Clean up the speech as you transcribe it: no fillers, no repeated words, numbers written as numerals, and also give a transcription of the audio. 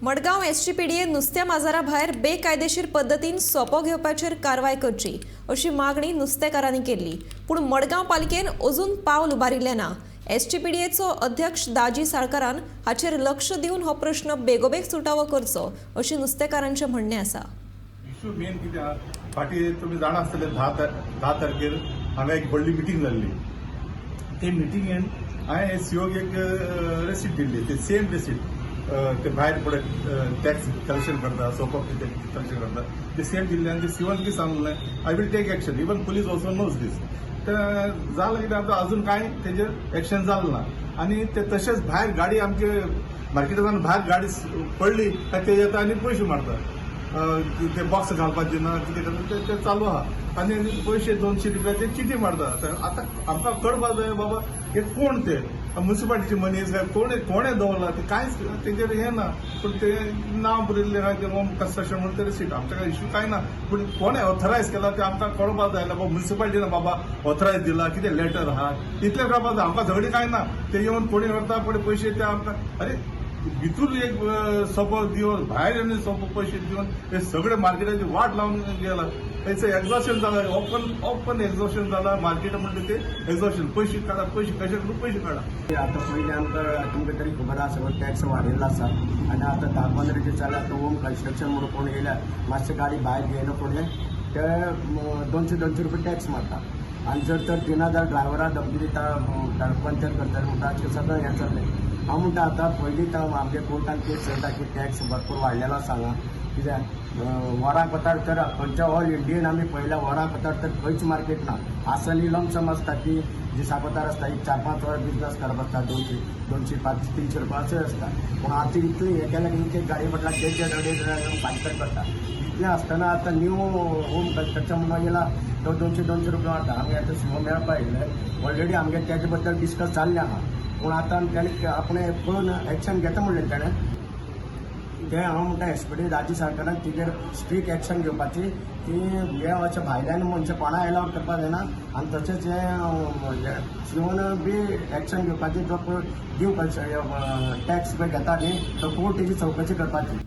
Madgaon SGPDA नुस्त्या बाजारा भायर बेकायदेशीर पद्दतीन सोपो घेवपाचेर कारवाय करची अशी मागणी नुस्तेकारांनी केल्ली. पूण मडगांव पालिकेन अजून पावल उबारिल्लें ना. एसजीपीडीएचो अध्यक्ष दाजी साळकारान हाचेर लक्ष दिवन हो प्रश्न बेगोबेग सुटावो करचो अशें नुस्तेकारांचें म्हणणें आसा. इशू मेन कितें आहा, फाटीं तुमी जाणा आसतले, 10 तारखेर हांगा एक व्हडली मिटींग जाल्ली. ते मिटिंगेन हांवें सीओक एक रेसीट दिल्ली. ते सेम रेसीट, ते भायर फुडें टॅक्स कलेक्शन करता, सोपो कितें कलेक्शन करता, ते सेम दिल्ले. आनी ते सीओन कितें सांगलें, "I will take action." Even police also knows this. ते जालें कितें, आतां अजून कांय तेजेर एक्शन जालें ना. आनी ते तशेंच भायर गाडी, आमचे मार्केटांतल्यान भायर गाडी पडली काय ते येता आनी पयशे मारता. ते बॉक्स घालपाक दिना, कितें करता, ते ते चालू आहा. आनी पयशे 200 रुपया ते चिटी मारता. तर आतां आमकां कळपाक जाय बाबा, हे कोण ते म्युन्सिपालिटीचे मनीस काय कोण, कोणें दवरला ते, कांयच तेजेर हें ना. पूण ते नांव बरयल्लें आहा ते ओम कन्स्ट्रक्शन म्हणून ते रिसीट. आमच्या काय इश्यू कांय ना, पूण कोणें ऑथरायज केला ते आमकां कळपाक जाय. बाबा, म्युन्सिपालिटीन बाबा ऑथरायज दिला, कितें लेटर आहा, इतलें कळपाक जाय आमकां. झगडी कांय ना. ते येवन कोणी व्हरता कोणी पयशे ते आमकां. अरे, भितूर एक सोपो दिवन, भायर येवन सोपो पयशे दिवन हे सगळे मार्केटाची वाट लावन गेला. हेचं एक्झॉशन जाला, ओपन ओपन एक्झॉशन जाला. मार्केट म्हणटा ते एक्झॉशन. पयशे काडा, पयशे कशे करून पयशे काडा. आतां पयलीं आमकां, तुमकां तरी खबर आसा, सगळो टॅक्स वाडयल्लो आसा. आनी आतां 10-15 दीस जाले, आतां ओम कन्स्ट्रक्शन म्हणून कोण येयल्या, मातशें गाडी भायर घेयना फुडें ते 200-200 रुपया टॅक्स मारता. आनी जर तर दिना जाल्यार ड्रायव्हरा धमकी दिता, पंचर करतले म्हणटा. अशें सगळें हें चल्लें. हांव म्हणटा, आतां पयलीं तर आमगे कोर्टान केस चलता की टॅक्स भरपूर वाडलेलो आसा हांगा. कित्याक वरां कोतार तर खंयच्या ऑल इंडियन आमी पळयल्या, वरां कोतार तर खंयच मार्केट ना. आसली लमसम आसता की दिसा कोतार आसता, एक 4-5 वरां बिजनस करप आसता, 200, 200, 5, 300 रुपया अशें आसता. पूण आतां इतलें हें केलें की एक एक गाडी म्हटल्यार देड देड, अडेज हजार फारीक करता. इतलें आसतना आतां न्यू होम कन्स्ट्रक्शन म्हणून येयला, तो 200-200 रुपया मारता. आमी आतां सीओ मेळपा येयले. ऑलरेडी आमगे तेजे बद्दल डिस्कस जाल्लें आहा. पूण आतां तेणें आपणें पळोवन एक्शन घेता म्हणलें तेणें. तें हांव म्हणटा, एसपीडी दाजी सरकारान तिजेर स्ट्रीक एक्शन घेवपाची की हे अशें भायल्यान मनशां कोणा एलावड करपाक जायना. आनी तशेंच हे सीओन बी एक्शन घेवपाची, जो पळय ड्यू टॅक्स पळय घेता न्ही, तो कोर्ट तेजी चवकशी करपाची.